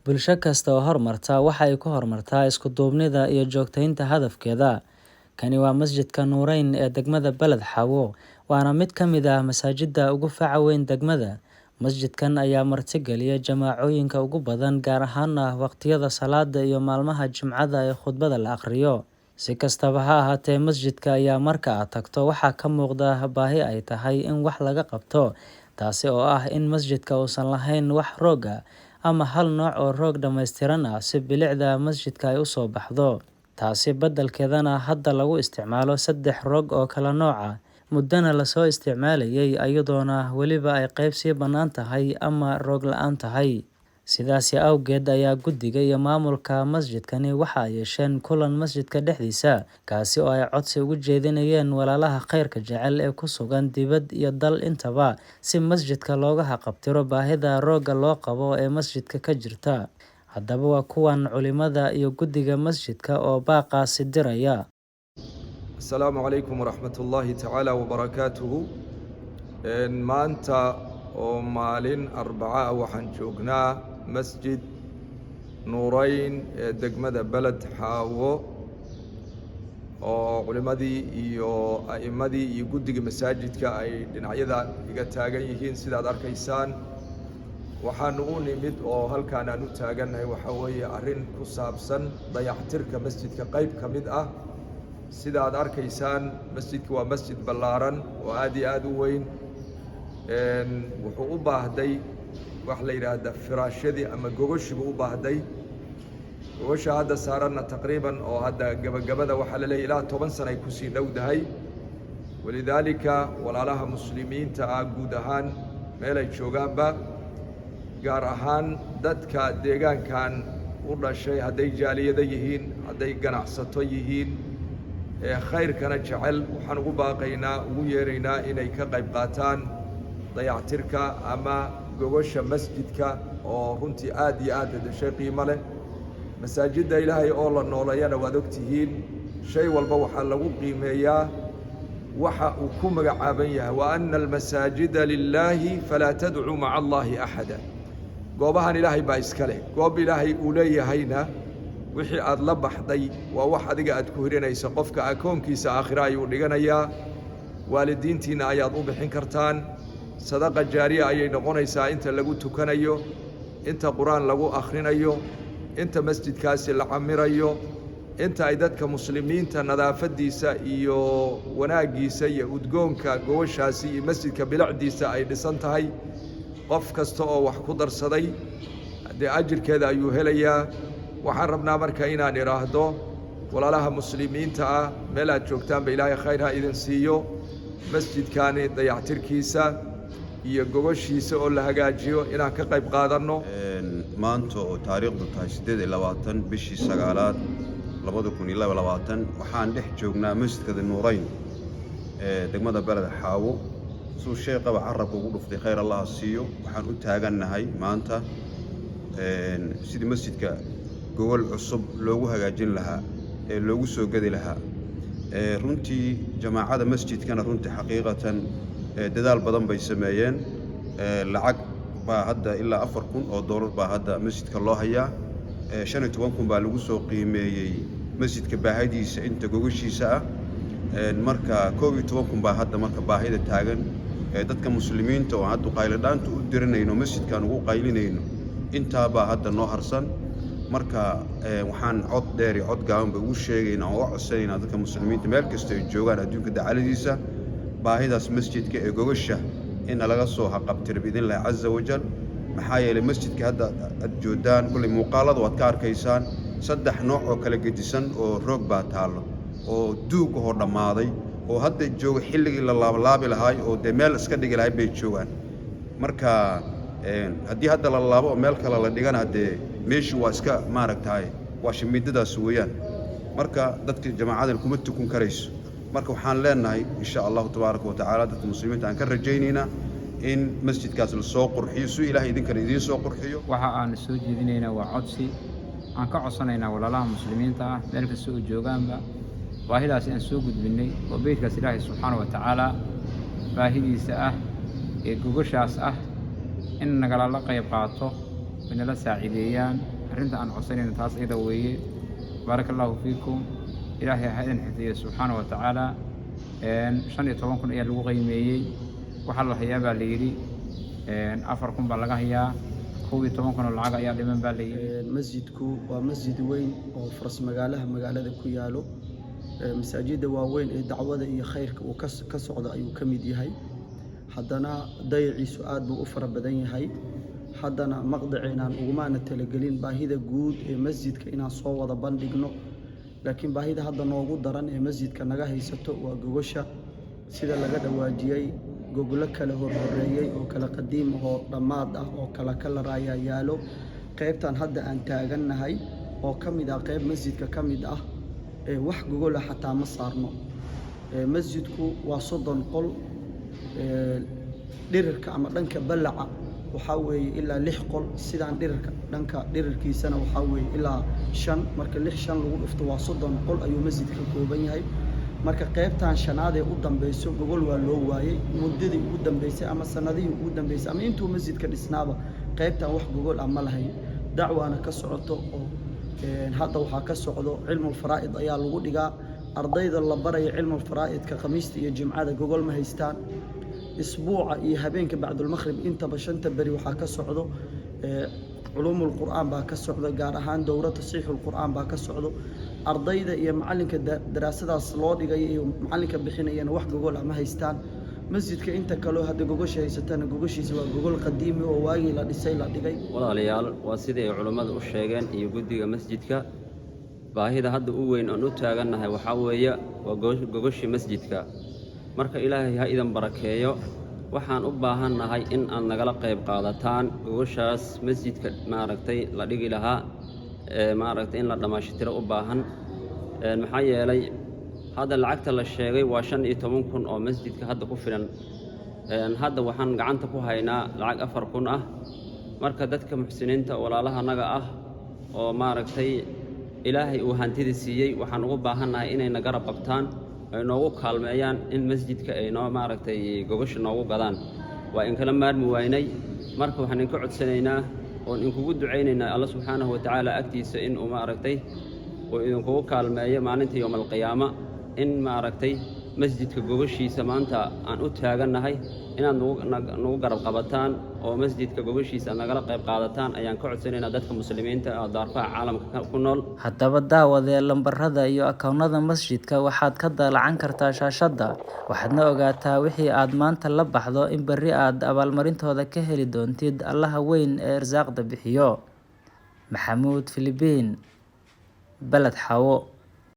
Bulsho kasta oo horumarta waxa ay ku horumartaa isku duubnida iyo joogtaynta hadafkeeda. Kani waa Masjidka Nuureyn ee degmada Beled Xawo, waana mid ka mid ah masaajidda ugu faca weyn degmada. Masjidkan ayaa martigeliya jamaacooyinka ugu badan, gaar ahaana waqtiyada salaada iyo maalmaha Jimcada ee khudbada la akhriyo. Si kastaba ha ahaatee, masjidka ayaa marka aad tagto waxaa ka muuqda baahi ay tahay in wax laga qabto, taasi oo ah in masjidka uusan lahayn wax roog ah ama hal nooc oo roog dhammaystiran ah si bilicda masjidka ay u soo baxdo. Taasi beddelkeedana hadda lagu isticmaalo saddex roog oo kala nooc ah, muddana la soo isticmaalayay iyadoona weliba ay qayb sii bannaan tahay ama roog la'aan tahay. Sidaasi awgeed ayaa guddiga iyo maamulka masjidkani waxa ay yeesheen kulan masjidka dhexdiisa, kaasi oo ay codsi ugu jeedinayeen walaalaha khayrka jecel ee ku sugan dibad iyo dal intaba si masjidka looga haqabtiro baahida roogga loo qabo ee masjidka ka jirta. Haddaba waa kuwan culimada iyo guddiga masjidka oo baaqaasi diraya. Asalaamu calaykum waraxmat ullaahi tacaala wabarakaatuhu. Maanta oo maalin Arbaca ah waxaan joognaa Masjid Nuureyn ee degmada Beled Xaawo, oo culimmadii iyo a'immadii iyo guddiga masaajidka ay dhinacyada iga taagan yihiin. Sidaad arkaysaan, waxaanu u nimid oo halkaan aan u taagannahay waxaa weeye arrin ku saabsan dayactirka masjidka qayb ka mid ah. Sida aad arkaysaan, masjidka waa masjid ballaaran oo aad iyo aad u weyn. Wuxuu u baahday wax la yidhaahda firaashyadii ama gogoshibuu u baahday. Gogosha hadda saaranna taqriiban oo hadda gebagabada waxaa la leeyahy ilaa 10 sana ay kusii dhowdahay. Walidaalika, walaalaha Muslimiinta ah guud ahaan meel ay joogaanba, gaar ahaan dadka deegaankan u dhashay, hadday jaaliyado yihiin, hadday ganacsato yihiin, ee khayrkana jecel, waxaan ugu baaqaynaa, ugu yeeraynaa inay ka qayb qaataan dayactirka ama gogosha masjidka oo runtii aad iyo aad shay qiimo leh. Masaajidda Ilaahay oo la nooleeyana waad og tihiin, shay walba waxaa lagu qiimeeyaa waxa uu ku magacaaban yahay. وأن المساجد لله فلا تدعوا مع الله أحدا. Goobahan Ilaahay baa iska leh. Goob Ilaahay uu leeyahayna wixii aad la baxday waa wax adiga aad ku hirinayso. Qofka akoonkiisa aakhire ayuu dhiganayaa. Waalidiintiinna ayaad u bixin kartaan, sadaqa jaariya ayay noqonaysaa. Inta lagu tukanayo, inta Qur-aan lagu akhrinayo, inta masjidkaasi la camirayo, inta ay dadka Muslimiinta nadaafaddiisa iyo wanaaggiisa iyo udgoonka gogoshaasi iyo masjidka bilicdiisa ay dhisan tahay, qof kasta oo wax ku darsaday dee ajirkeeda ayuu helayaa. Waxaan rabnaa marka inaan idhaahdo walaalaha Muslimiinta ah meel aad joogtaanba, Ilaahay khayr ha idin siiyo. Masjidkaani dayactirkiisa iyo gogoshiisa oo la hagaajiyo inaan ka qayb qaadanno. Maanta oo taariikhdu tahay 28 bishii sagaalaad 2022, waxaan dhex joognaa Masjidka Nuureyn ee degmada Beled Xaawo. Suu sheeqaba carabka ugu dhuftay, khayr Allaha siiyo, waxaan u taagannahay maanta sidii masjidka gogol cusub loogu hagaajin lahaa ee loogu soo gedi lahaa. Runtii jamaacada masjidkana runtii xaqiiqatan dadaal badan bay sameeyeen. Lacag baa hadda ilaa $4000 baa hadda masjidka loo hayaa. 15,000 baa lagu soo qiimeeyey masjidka baahidiisa inta gogashiisa ah. Marka 11,000 baa hadda marka baahida taagan. Dadka Muslimiinta oo hadda qayladhaanta u diranayno, masjidkaan ugu qaylinayno, intaabaa hadda noo harsan. Marka waxaan cod dheer iyo cod gaabanba ugu sheegaynaa oo uga codsanaynaa dadka Muslimiinta meel kasta ay joogaan adduunka dacaladiisa, baahidaas masjidka ee gogasha in laga soo haqabtiro biidn Illahi caza wajal. Maxaa yeelay, masjidka hadda aad joodaan kulley muuqaalada waad ka arkaysaan, saddex nooc oo kala gedisan oo roog baa taallo oo duug ahoo dhammaaday oo hadda jooga xilligii la laablaabi lahaay oo dee meel iska dhigi lahay bay joogaan. Marka haddii hadda la laabo oo meel kale la dhigana, dee meeshii waa iska maaragtaay, waa shamiidadaas weeyaan. Marka dadka jamaacadan kuma tukun karayso. Marka waxaan leenahay, insha Allahu tabaaraka wa tacaala, dadka Muslimiinta aan ka rajaynaynaa in masjidkaas la soo qurxiyo si Ilaahay idinkana idiin soo qurxiyo. Waxa aan soo jeedinaynaa waa codsi aan ka codsanaynaa walaalaha Muslimiinta ah meel kasta oo joogaanba, baahidaasi aan soo gudbinnay oo beytkaas Ilaahay subxaana wa tacaala baahidiisa ah ee gogoshaas ah in nagalala qayb qaato, inala saaciideeyaan. Arrinta aan codsanayna taas iyada weeye. Baaraka Allahu fiikum, Ilaahay ha idin xifdiyo subxaana wa tacaala. 15,000 ayaa lagu qiimeeyey. Waxaa la hayaa baa la yidhi 4,000 baa laga hayaa, 11,000 oo lacag ayaa dhiman baa la yidhi. Masjidku waa masjid weyn oo faras magaalaha magaalada ku yaalo. Masaajidda waaweyn ee dacwada iyo khayrka uu ka socdo ayuu ka mid yahay. Haddana dayaciisu aad buu u fara badan yahay. Haddana maqdaceenaan ugumaana talagelin baahida guud ee masjidka inaan soo wada bandhigno, laakiin baahida hadda noogu daran ee masjidka naga haysato waa gogosha. Sida laga dhawaajiyey, gogolo kala horhoreeyey oo kala qadiim ahoo dhammaad ah oo kala kalar ayaa yaalo. Qaybtan hadda aan taagannahay oo ka mid ah qayb masjidka ka mid ah, wax gogola xataa ma saarno. Masjidku waa 30 qol. Dhirirka ama dhanka ballaca waxaa weeye ilaa lix qol, sidaan dhirirka dhanka dhirirkiisana waxaa weeye ilaa shan. Marka lix shan lagu dhufto waa 30 qol ayuu masjidka ka kooban yahay. Marka qaybtan shanaad ee u dambeyso gogol waa loo waayey muddadii ugu dambeysay ama sanadihii ugu dambeysay ama intuu masjidka dhisnaaba qaybtan wax gogol ah ma lahayn. Dacwaana ka socoto oo hadda waxaa ka socdo cilmul faraa'id ayaa lagu dhigaa. Ardayda la baraya cilmul faraa'idka Khamiista iyo Jimcada gogol ma haystaan. Isbuuca iyo habeenka bacdulmaqrib intaba shanta beri waxaa ka socdo culuumul Qur'aan baa ka socdo, gaar ahaan dowra tasiixul Qur'aan baa ka socdo. Ardayda iyo macalinka daraasadaas loo dhigay iyo macalinka bixinayana wax gogol ah ma haystaan. Masjidka inta kaleo hadda gogosha haysatana gogoshiisa waa gogol qadiimi oo waagii la dhisay la dhigay. Walaalayaal, waa sidii ay culummadu u sheegeen iyo guddiga masjidka. Baahida hadda u weyn oon u taagannahay waxaa weeye waa gogoshii masjidka. Marka Ilaahay ha idan barakeeyo, waxaan u baahannahay in aad nagala qayb qaadataan gogoshaas masjidka maaragtay la dhigi lahaa ee maaragtay in la dhammayshtiro u baahan. Maxaa yeelay hadda lacagta la sheegay waa 15,000 oo masjidka hadda ku filan. Hadda waxaan gacanta ku haynaa lacag 4,000 ah. Marka dadka muxsiniinta walaalahanaga ah oo maaragtay Ilaahay uu hantida siiyey, waxaan ugu baahannahay inay na garab qabtaan, ay noogu kaalmeeyaan in masjidka ay noo maaragtay gogosha noogu gadaan. Waa in kala maarmi waynay. Marka waxaan idinka codsanaynaa oon inkugu ducaynaynaa Alla subxaanahu wa tacaala agtiisa in uu maaragtay uu idinkugu kaalmeeyo maalinta yowmalqiyaama in maaragtay masjidka gogoshiisa maanta aan u taagannahay inaad nagu garab qabataan oo masjidka gogoshiisa aad nagala qayb qaadataan ayaan ka codsanaynaa dadka muslimiinta oo daarfaha caalamka ku nool. Haddaba daawadee, lambarada iyo akoonnada masjidka waxaad ka daalacan kartaa shaashadda, waxaadna ogaataa wixii aad maanta la baxdo in berri aad abaalmarintooda ka heli doontid Allaha weyn ee irsaaqda bixiyo. Maxamuud Filibiin, Baled Xaawo.